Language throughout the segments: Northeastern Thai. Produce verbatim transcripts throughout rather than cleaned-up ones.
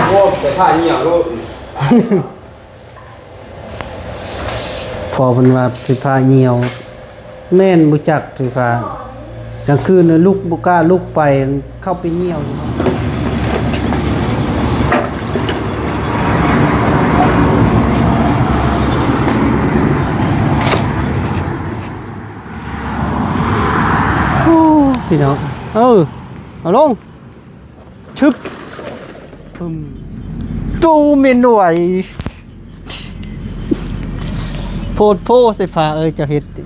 โอ้แต่ผ้าเหี่ยวโลด พอเพิ่นว่าสิพาเหี่ยว แม่นบ่จักสิพา กลางคืนน่ะลุกบ่กล้าลุกไป เข้าไปเหี่ยว โอ้ พี่น้อง เออ เอาลง ชึบ ปึ้ม ตู้เมนไหว โพดโพใส่ฟ้าเอ้ย เจ้าเฮ็ดติ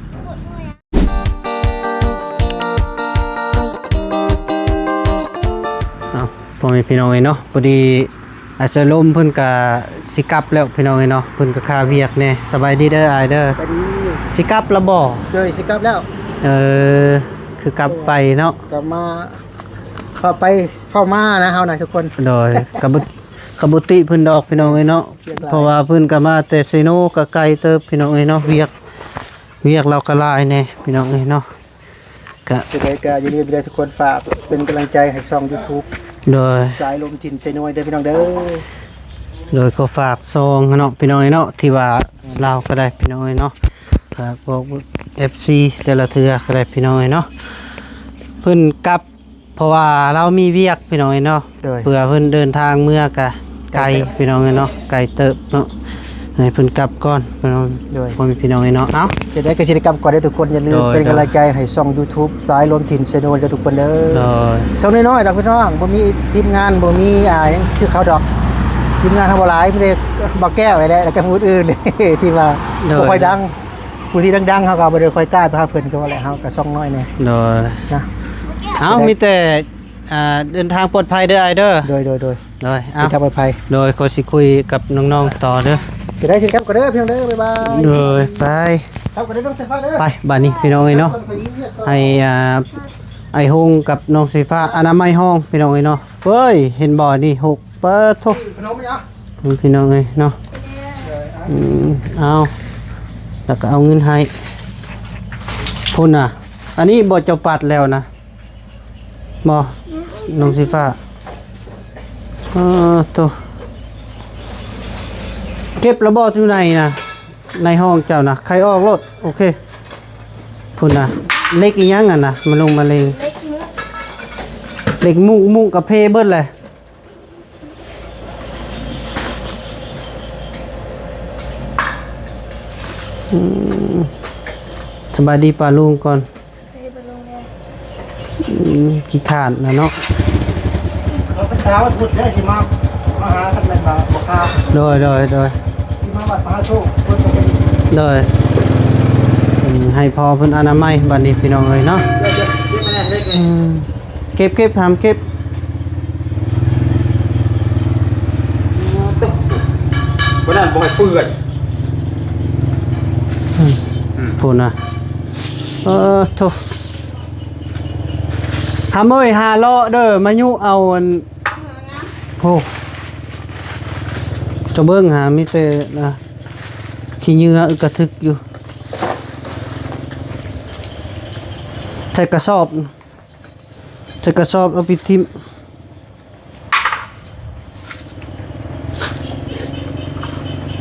เอ้า พ่อแม่พี่น้องเอ้ยเนาะ พอดีอ้ายสายลมเพิ่นกะสิกลับแล้วพี่น้องเอ้ยเนาะ เพิ่นกะคาเวียกแหน่ สบายดีเด้ออ้ายเด้อ สบายดี สิกลับแล้วบ่ โดย สิกลับแล้ว เออ คือกลับไวเนาะ กลับมา เข้าไปเข้ามานะเฮานะทุกคน โดย กะบ่ กะบ่ติเพิ่นดอกพี่น้องเอ้ยเนาะ เวียกหลาย เพราะว่าเพิ่นกะมาแต่ไซโนกะไกลเติบพี่น้องเอ้ยเนาะ เวียก เวียกลาวกะหลายแหน่พี่น้องเอ้ยเนาะ กะ จั่งใดกะอย่าลืมเด้อทุกคน ฝากเป็นกำลังใจให้ช่องยูทูบ โดย สายลมถิ่นไซโนเด้อพี่น้องเด้อ โดยขอฝากช่องเนาะพี่น้องเอ้ยเนาะ ที่ว่าลาวกะได้พี่น้องเอ้ยเนาะ ฝากบอกเอฟซีแต่ละเทื่อกะได้พี่น้องเอ้ยเนาะ เพิ่นกลับ เพราะว่าลาวมีเวียกพี่น้องเอ้ยเนาะ โดย เพื่อเพิ่นเดินทางเมือกะไกล ไกลเติบ พี่น้องเอ้ยเนาะ ไกลเติบเนาะ ให้เพิ่นกลับก่อนพี่น้อง โดย พ่อแม่พี่น้องเอ้ยเนาะ เอ้า จั่งใดกะสิได้กลับก่อนเด้อทุกคน อย่าลืม โดย เป็นกำลังใจให้ช่องยูทูบสายลมถิ่นไซโนเด้อทุกคนเด้อ โดย ช่องน้อยๆดอกพี่น้อง บ่มีทีมงาน บ่มี อ่า หยังคือเขาดอก ทีมงานเฮาบ่หลาย มีแต่บ่าวแก้วนี่แหละ แล้วกะผู้อื่นๆ ที่ว่า โดย บ่ค่อยดัง ผู้ที่ดังๆ เฮากะบ่ได้ค่อยกล้าไปหาเพิ่น กะว่าแหละ เฮากะช่องน้อยแหน่ โดย นะ เอ้า มีแต่ อ่า เดินทางปลอดภัยเด้ออ้ายเด้อ โดย โดย โดย โดย เอ้า เดินทางปลอดภัย โดย ขอสิคุยกับน้องๆต่อเด้อ จั่งใดสิกลับก่อนเด้อพี่น้องเด้อ บ๊ายบาย โดย ไป กลับก่อนเด้อน้องสายฟ้าเด้อ ไป บัดนี้พี่น้องเอ้ยเนาะ กลับก่อนเด้อ ให้ อ่า อ้ายฮงกับน้องสายฟ้าอนามัยห้องพี่น้องเอ้ยเนาะ เฮ้ย เห็นบ่นี่หก ปะโถ ขนมอีกอ่ะ พี่น้องเอ้ยเนาะ อืม เอา แล้วกะเอาเงินให้ พุ้นน่ะ อันนี้บ่เจ้าปัดแล้วนะ บ่ น้องสายฟ้า เออ โต เก็บแล้วบ่อยู่ในน่ะ ในห้องเจ้าน่ะ ไขออกโลด โอเค พุ้นน่ะ เหล็กอีหยังหั่นน่ะ มาลงมาเลง เหล็กมุก เหล็กมุก มุกกะเพเบิดเลย อืม สบายดีป้าลุงก่อน สบายดีป้าลุงเด้อ อืม ขี้คร้านนะเนาะ เราเป็นสาวพุทธได้สิมา มาหาท่านแม่นบ่าวบ่ครับ โดย โดย โดย ที่มาวัดมหาโชค คนปกติ โดย อืม ให้พ่อเพิ่นอนามัยบัดนี้พี่น้องเอ้ยเนาะ เดี๋ยวจะเก็บมาแน่เล็กนี่ อืม เก็บ เก็บ หามเก็บ วันนั้นบ่ให้เปื่อย อืม อืม พูดนะ เออ โธ่ หามเอ้ย หาเลาะเด้อ มายุเอาอัน โอ้ จะเบิ่งหา มีแต่นะ ขี้เหงื่ออึกกระทึกอยู่ ใส่กระสอบ ใส่กระสอบเอาไปทิ้ง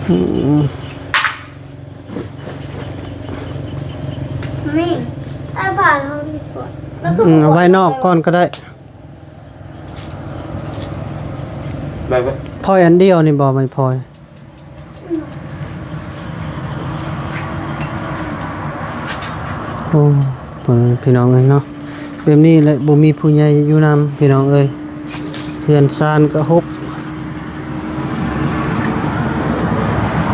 อืม นี่ ไอ้บ้านเราดีกว่า แล้วก็ อืม เอาไว้นอกก่อนก็ได้ ได้ปะ พลอยอันเดียวนี่บ่ ไม่พลอย โอ้ พี่น้องเอ้ยเนาะ แบบนี้แหละ บ่มีผู้ใหญ่อยู่นำ พี่น้องเอ้ย เฮือนซานก็หก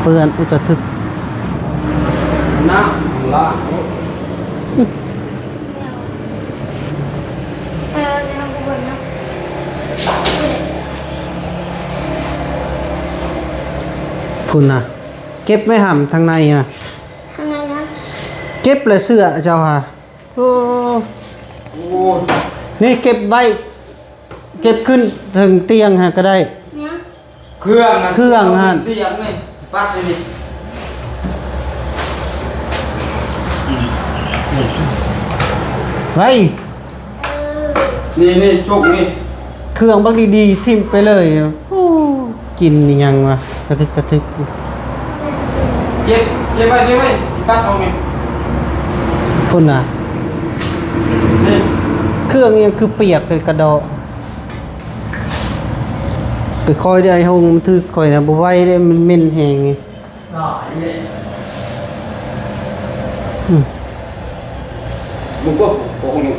เปื้อนอุกกระทึก น้ำล้าง เออ ในห้องครัวเนาะ พุ้นนะ เก็บไว้หามทางในนะ ทางในนะ เก็บเลยเสื้อเจ้าค่ะ โอ้ โอ้ นี่เก็บไว้ เก็บขึ้นถึงเตียงฮะก็ได้ เนี่ย เครื่องอะ เครื่องอะ เตียงนี่ ปักนี่ ไว้ นี่ นี่ โชคนี่ เครื่องบักดีๆ ทิ่มไปเลย โอ้ กินอิหยังวะ กระทึกกระทึก เก็บ เก็บไว้ เก็บไว้ สิตัดเอาไง พุ่นน่ะ นี่ เครื่องอิหยังคือเปียกเป็นกระดอก ค่อยๆ ได้ ห้องมันถืกค่อยนะ บ่ไหวเด้ มันเหม็นแฮงไง อืม มึงก็โกงอยู่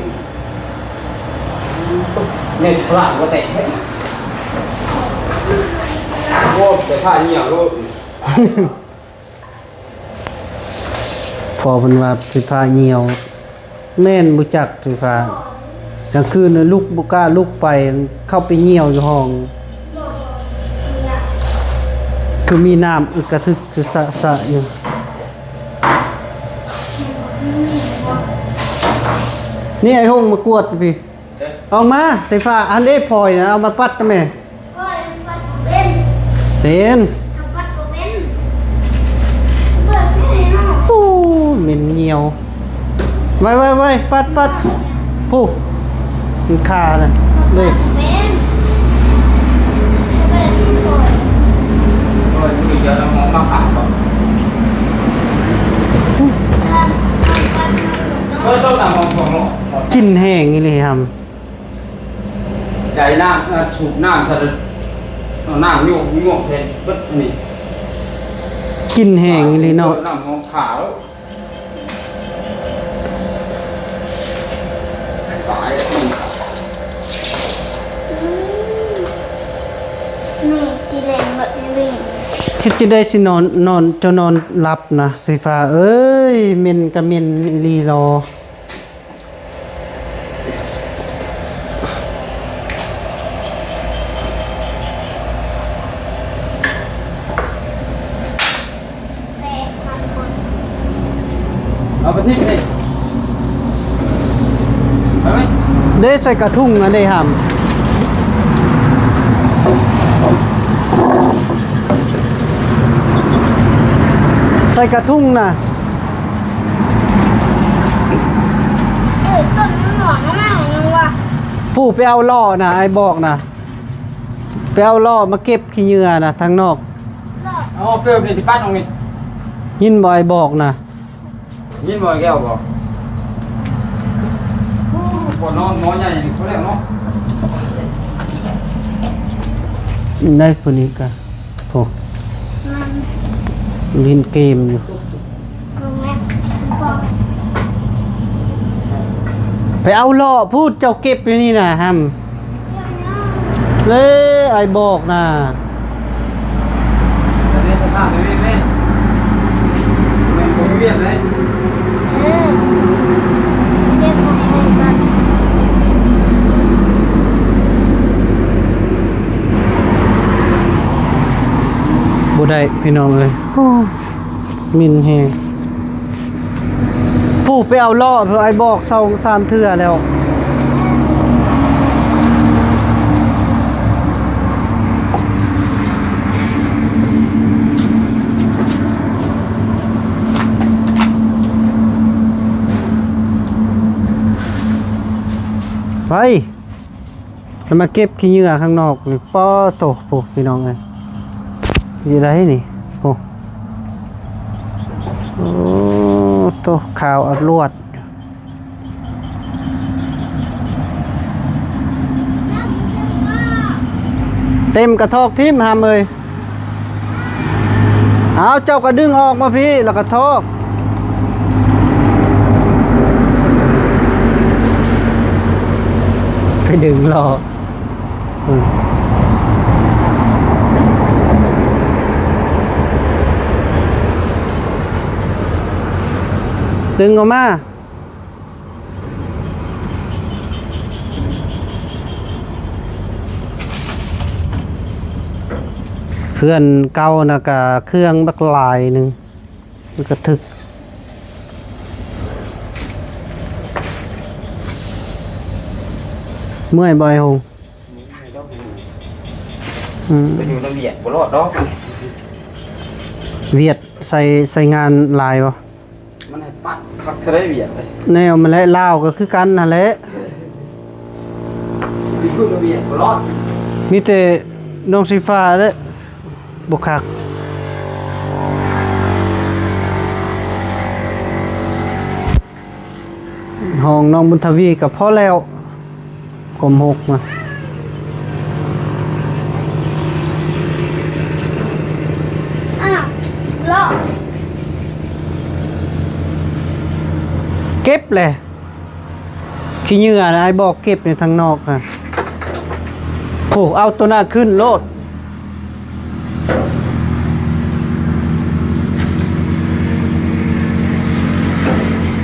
เนี่ยพลาดก็แตกเลย โอ้ แต่ผ้าเหี่ยวโลด พอเพิ่นว่าสิผ้าเหี่ยว แม่นบ่จักไฟฟ้า กลางคืนน่ะลุกบ่กล้าลุกไป เข้าไปเหี่ยวอยู่ห้อง คือมีน้ำอึกกระทึกจะสะสะอยู่ นี่ไอ้ห้องมากวดพี่ ออกมาไฟฟ้า อันเด้พลอยนะ เอามาปัดนะแม่ โอ้ย มันปัดบ่เป็น เป็น เอาปัดบ่เป็น เปิดไม่ได้เนาะ ปู๊ เหม็นเหี่ยว ไว้ ไว้ ไว้ ปัด ปัด ผู้ มันคาน่ะ เด้ ปัดบ่เป็น เปิดที่ก่อน โอ้ย มีเยอะแล้ว มองมาผ่านก่อน เปิดต้นหนังของผม กลิ่นแฮงอีหลีครับ ใจน้ำ อ่ะ สูบน้ำซะเลย เอาน้ำโยกโยกแทนเบิดอันนี้ กลิ่นแฮงอีหลีเนาะ น้ำหอมขาว ตาย นี่สีแดงแบบนี้ เฮ็ดจั่งใดสินอน นอน จะนอนหลับนะ ไฟฟ้าเอ้ย เหม็นกะเหม็นอีหลีหรอ เอาไปทิ้งสิ ไปไหม ได้ใส่กระทุงนะ ได้หาม ใส่กระทุงนะ เออ ต้นมันหลอกมากยังวะ ผู้ไปเอาล่อนะ ไอ้บอกนะ ไปเอาล่อมาเก็บขี้เหยื่อนะ ทางนอก เอาเกิบนี่สิปัดออกนี่ ยินบ่ไอ้บอกนะ ยินบ่ไอ้แก้วบอก ปวดนอนหมอใหญ่นี่เขาเรียกเนาะ ได้คนนี้กะ โอ้ มัน เล่นเกมอยู่ ไปเอาเลาะพูดเจ้าเก็บอยู่นี่นะฮัม เลยไอ้บอกนะ เออ เก็บไว้ก่อน บ่ได้พี่น้องเอ้ย โอ้ เหม็นแฮง ผู้ไปเอาเลาะ ไอ้บอกสองสามเทื่อแล้ว ไป แล้วมาเก็บขี้เหยื่อข้างนอกนี่ ป้อโถ โอ้ พี่น้องเอ้ย อยู่ไดนี่ โอ้ โอ้โถ ขาวอดลวด เต็มกระทอกทิ่มฮัมเอ้ย เอาเจ้าก็ดึงออกมาพี่ แล้วก็ทอก ไปดึงเลาะ อืม ดึงออกมา เพื่อนเก่านะกะเครื่องบักหลายหนึ่ง มันกระทึก เมื่อยบ่ไอ้หง อืม ไปอยู่นำเวียดบ่รอดดอก เวียดใส่ ใส่งานหลายบ่ มันให้ปัดคักเท่าใดเวียดเลย แนวมันแหละ ลาวก็คือกันนั่นแหละ ไปอยู่นำเวียดบ่รอด มีแต่น้องสีฟ้าเด้อ บ่คัก ห้องน้องบุญทวีก็พอแล้ว กลมหกมา อ่ะ เลาะ เก็บเลย ขี้เหงื่อนะ ไอ้บอกเก็บในทางนอกนะ โอ้ เอาตัวหน้าขึ้นโลด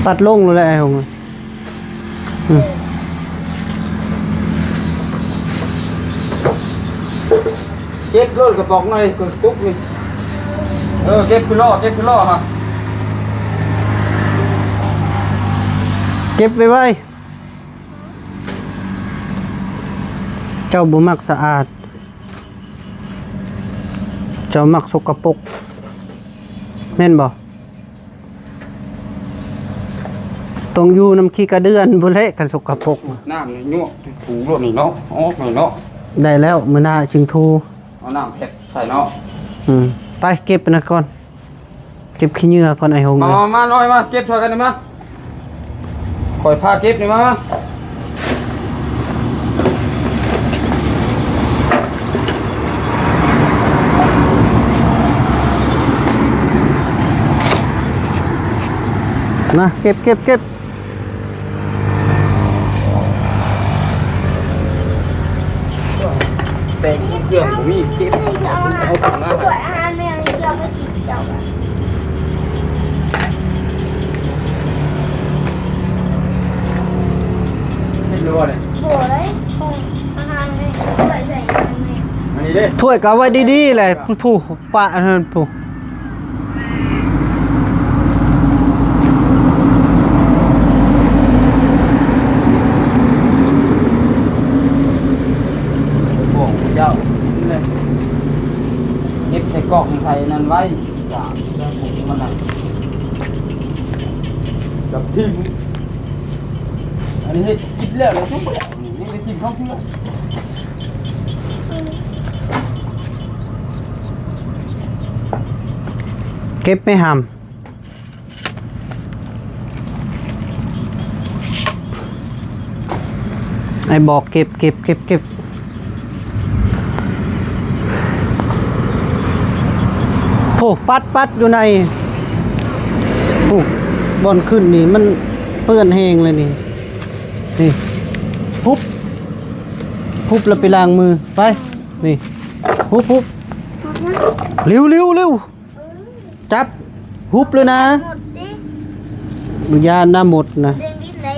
ปัดลงเลยแหละไอ้หงส์ อืม เก็บโลดกระป๋องหน่อย กระตุกนี่ เออ เก็บคือล้อ เก็บคือล้อฮะ เก็บไว้ไว้ เจ้าบ่มักสะอาด เจ้ามักสกปรก แม่นบ่ ต้องอยู่นำขี้กระเดื่อนพุ้นแหละ คันสกปรก น้ำนี่ยั่ว ถูโลดนี่เนาะ ออกนี่เนาะ ได้แล้ว มื้อหน้าจึงถู เอาน้ำแพ็คใส่เนาะ อืม ไปเก็บอันนั้นก่อน เก็บขี้เหงื่อก่อนไอ้หงส์ มา เอ้ย มา มา น้อย มา เก็บช่วยกันนี่มา ข่อยพาเก็บนี่มา มา เก็บ เก็บ เก็บ แต่งเครื่องบ่มีเก็บ เอา เอา เอา เอา ถ้วยอาหารแมวเชื่อมไว้กินเจ้าอะ เห็นหรือบ่เนี่ย โอ้ย ของอาหารแมว ถ้วยใส่อาหารแมว อันนี้เด้ ถ้วยก็เอาไว้ดีๆแหละ ผู้ ปะอันนั้นพุ้น บอกเจ้าเลย เก็บใส่กล่องใส่นั่นไว้ อย่า มันน่ะ กับทิ่ม อันนี้เฮ็ดกินแล้วแล้วทุกอย่างนี่ยังได้ทิ่มเข้าเพื่อ เก็บไม่หำ ไอ้บอกเก็บ เก็บ เก็บ เก็บ โอ้ ปัด ปัดอยู่ใน โอ้ บ่อนขึ้นนี่มันเปื้อนแฮงเลยนี่ นี่ หุบ หุบแล้วไปล้างมือ ไป นี่ หุบ หุบ เร็ว เร็ว เร็ว จับ หุบเลยนะ หมดดิ บ่ย่านนะหมดนะ แดงดินไหน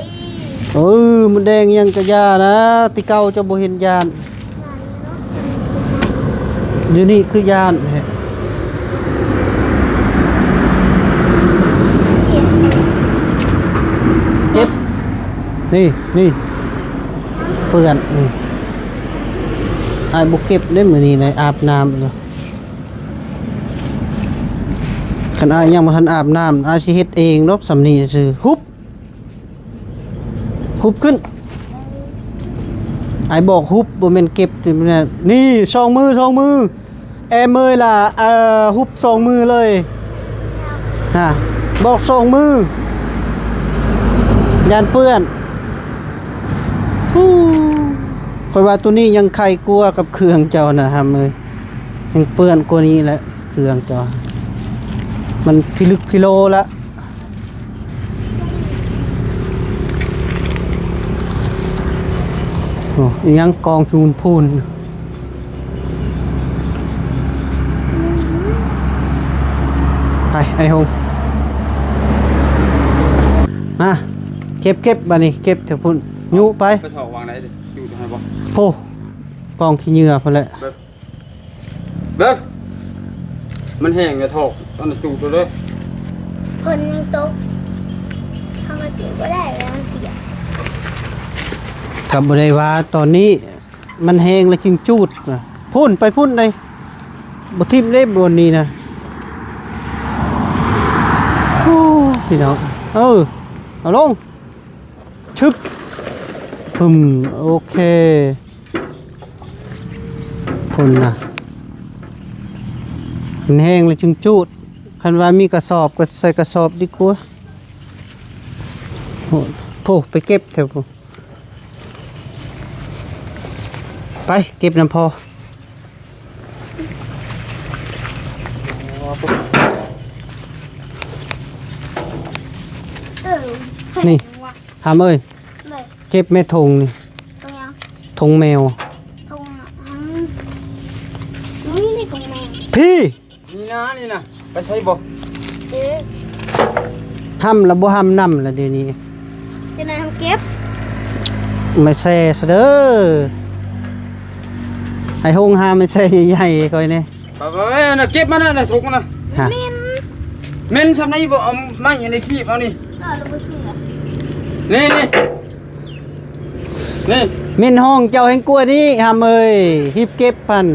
เออ มดแดงยังกะย่านะ ติเก่าเจ้าบ่เห็นย่าน เดี๋ยวนี้คือย่านแฮะ เก็บ นี่ นี่ เปื้อน นี่ อ้ายบ่เก็บเด้อมื้อนี้นะ อาบน้ำอยู่ คันอ้ายยังบ่ทันอาบน้ำ อ้ายสิเฮ็ดเองดอก ส่ำนี้ซื่อ หุบ หุบขึ้น อ้ายบอกหุบ บ่แม่นเก็บ นี่ สองมือ สองมือ แอเมยล่ะ เอ่อ หุบสองมือเลย ฮะ บอกสองมือ ย่านเปื้อน ฮู้ ข้อยว่าตัวนี้ยังไคกว่ากับเครื่องเจ้านะ หำเอ้ย ยังเปื้อนกว่านี้แหละ เครื่องเจ้า มันพิลึกพิโลละ โอ้ อิหยังกองพูนพูน ไป ไอ้โฮง มา เก็บ เก็บ บัดนี้ เก็บแถวพูน ยุไป ไปถอกวางไหนดิ อยู่ตรงไหนบ่ โพ กองขี้เหงื่อพูนแหละ เบิ่ง เบิ่ง มันแห้งเลยถอก ตอนนั้นจูดเลย ฝนยังตก เขาก็จูดบ่ได้แล้ว มันเปียก ก็บ่ได้ว่าตอนนี้ มันแห้งแล้วจึงจูดนะ พูนไปพูนเลย บ่ทิ่มเด้บ่อนนี้นะ โอ้ พี่น้อง เออ เอาลง ชึบ ปึ้ม โอเค พูนนะ มันแห้งเลยจึงจูด คันว่ามีกระสอบก็ใส่กระสอบดีกว่า โอ้ โพ ไปเก็บแถวพู้น ไปเก็บน้ำพอ เออ นี่ หำเอ้ย เลย เก็บแม่ธงนี่ ตรงยัง ธงแมว ตรงอ่ะอืมนี่นี่ตรงแมว พี่ นี่นะ นี่นะ ไปใช้บ่ เออ หำละบ่หำนำละเดี๋ยวนี้ จะนายทำเก็บ ไม่แซ่ซะเด้อ ไอ้หงหาไม่แซ่ใหญ่ๆค่อยนี่ ไปไปไปนะ เก็บมานะนะ ถุงนะ ฮะ เมน เมนซำไหนบ่ เอาไม้อันนี้คีบเอานี่ เออเราไปซื้อ นี่นี่ นี่ เมนห้องเจ้าแห่งกลัวนี้หำเอ้ย หีบเก็บพัน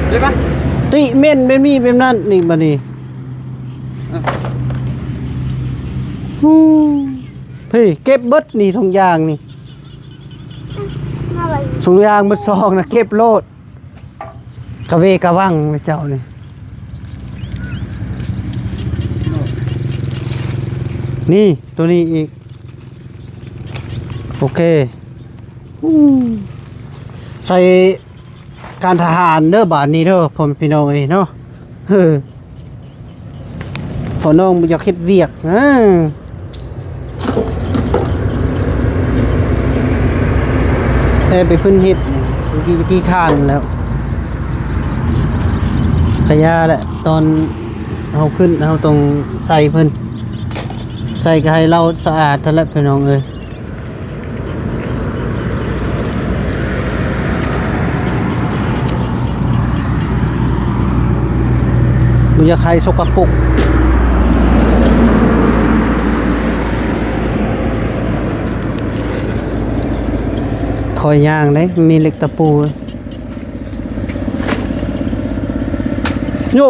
เก็บปะ ติเมนแบบนี้แบบนั้นนี่บัดนี้ อ่ะ ฮู้ พี่เก็บเบิดนี่ถุงยางนี่ มาไว้ ถุงยางเบิดซองนะ เก็บโลด กะเวกะวังเลยเจ้านี่ นี่ตัวนี้อีก โอเค อู้ ใส่การทหารเด้อบาดนี้เด้อ พ่อแม่พี่น้องเอ้ยเนาะ เออ พ่อน้องบ่อยากเฮ็ดเวียกนะ แต่ไปเพิ่นเฮ็ด ขี้ ขี้คร้านแล้ว กะยาแหละ ตอนเฮาขึ้น เฮาต้องใส่เพิ่น ใส่ก็ให้เราสะอาดเท่านั้นแหละพี่น้องเอ้ย บ่อยากให้สกปรก ค่อยย่างเด้ มีเหล็กตะปู โย่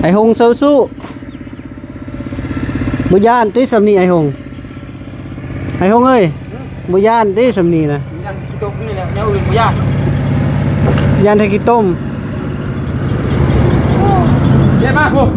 ไอ้หงเซาสู้ บ่ย่านติสำนีไอ้หง ไอ้หงเอ้ย บ่ย่านติสำนีนะ ย่านขี้ตมนี่แหละ แนวอื่นบ่ย่าน ย่านแต่ขี้ตม เย็นมากพุ้น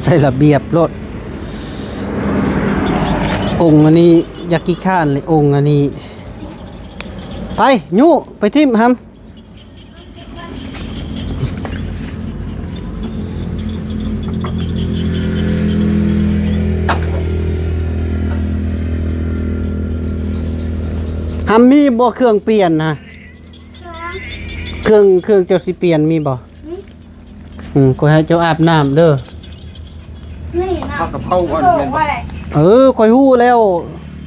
ใส่ระเบียบโลด องค์อันนี้อยากขี้คร้านเลย องค์อันนี้ ไป ยุ ไปทิ่มหำ หำมีบ่เครื่องเปลี่ยนนะ เครื่อง เครื่องเจ้าสิเปลี่ยนมีบ่ อืม ข้อยให้เจ้าอาบน้ำเด้อ นี่นะ ผักกะเพราอ่อนแม่นบ่ เออ ข้อยฮู้แล้ว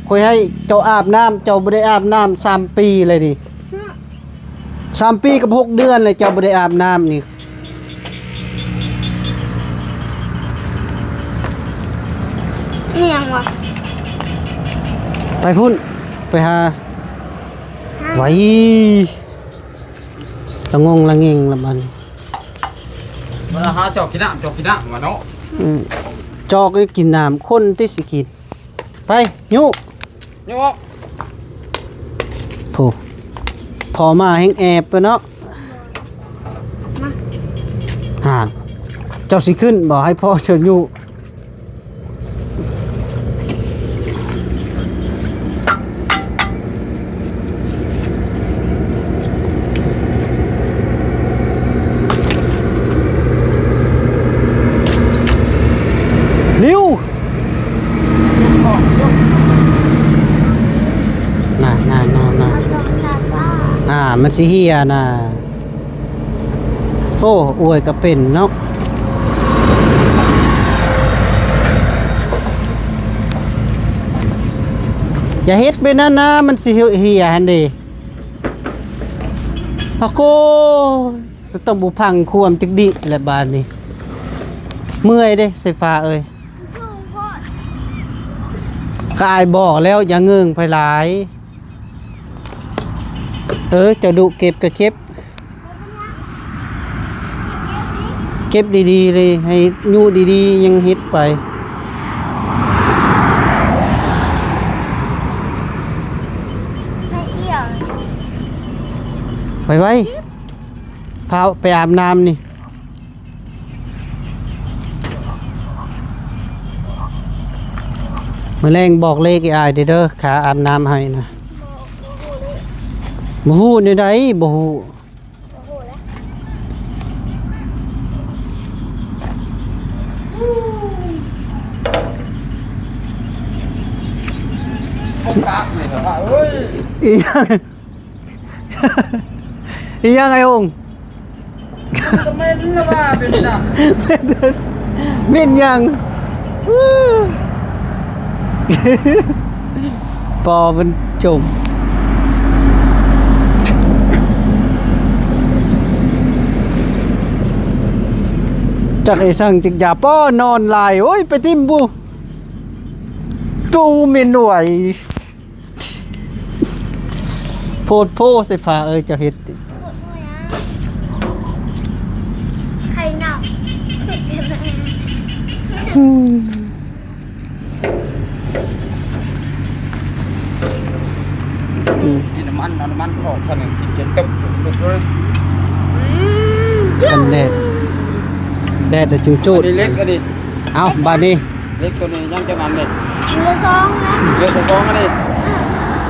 ข้อยให้เจ้าอาบน้ำ เจ้าบ่ได้อาบน้ำสามปีเลยนี่ สามปีกับหกเดือนเลย เจ้าบ่ได้อาบน้ำนี่ นี่หยังวะ ไปพุ้น ไปหา ไว้ ละงงละเงงละบัดนี้ มาหาจอกกินน้ำ จอกกินน้ำมาเนาะ อืม จอกให้กินน้ำ คนติสิกิน ไป ยุ ยุ โอ้ พอมาแฮงแอบไปเนาะ มา ห่าน เจ้าสิขึ้นบ่ ให้พ่อเชิญยุ เร็ว น่ะ น่ะ น่ะ น่ะ เอาจอกตัดว่า อ่า มันสิเหี่ยน่ะ โอ้ อวยก็เป็นเนาะ อย่าเฮ็ดไปนั่นนะ มันสิเหี่ยหั่นเด้ โอ้โห ต้องบ่พังความจักดิแหละบาดนี้ เมื่อยเด้สายฟ้าเอ้ย ก็อ้ายบอกแล้วอย่าเงิ่งไปหลาย เออ เจ้าดุเก็บก็เก็บ เก็บดีๆเลย ให้อยู่ดีๆ ยังเฮ็ดไป ไม่เอี่ยง ไปไว้ พาไปอาบน้ำนี่ มื้อแลงบอกเลขอีอ้ายเด้อ ค่าอาบน้ำให้นะ บ่ฮู้แนวใด บ่ฮู้ อีหยัง อีหยังไอ้องค์ ทำไมมันละว่าเป็นนะ เป็นหยัง ปอมันจม จักไอ้สั่งจิกยาป้อนอนหลาย โอ้ย ไปติ่มบุ ตูเมนไหว โพดโพใส่ฟ้าเอ้ย เจ้าเฮ็ดติ ไข่เน่า อืม นี่น้ำมันเอาน้ำมันออกเท่านั้นกินจนตึ๊บตึ๊บเลย กันแดด แดดจะจุดจุด อันนี้เล็กอันนี้ เอาบาดนี้ เล็กตัวนี้ยังจะงานเนี่ย เหลือสองนะ เล็กตัวสองอันนี้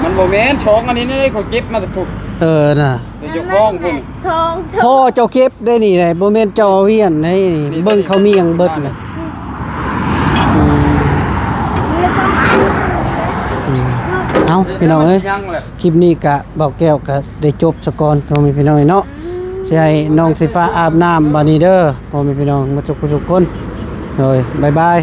มันโมเมนสองอันนี้นี่เขาเก็บมาถูก เออน่ะ เดี๋ยวจะฟ้องคุณ สองสอง พ่อเจ้าเก็บได้นี่ไงบ่แม่นเจ้าเอาเวียนให้เบิ่งเขามีหยังเบิดเลยอืม เหลือสองอัน อืมเอาพี่น้องเอ้ย ยังเลย คลิปนี้กะบ่าวแก้วกะได้จบสะก่อนพ่อแม่พี่น้องเนาะสิให้น้องสายฟ้าอาบน้ำบาดนี้เด้อพ่อแม่พี่น้องมาสุขทุกคนโดยบายบาย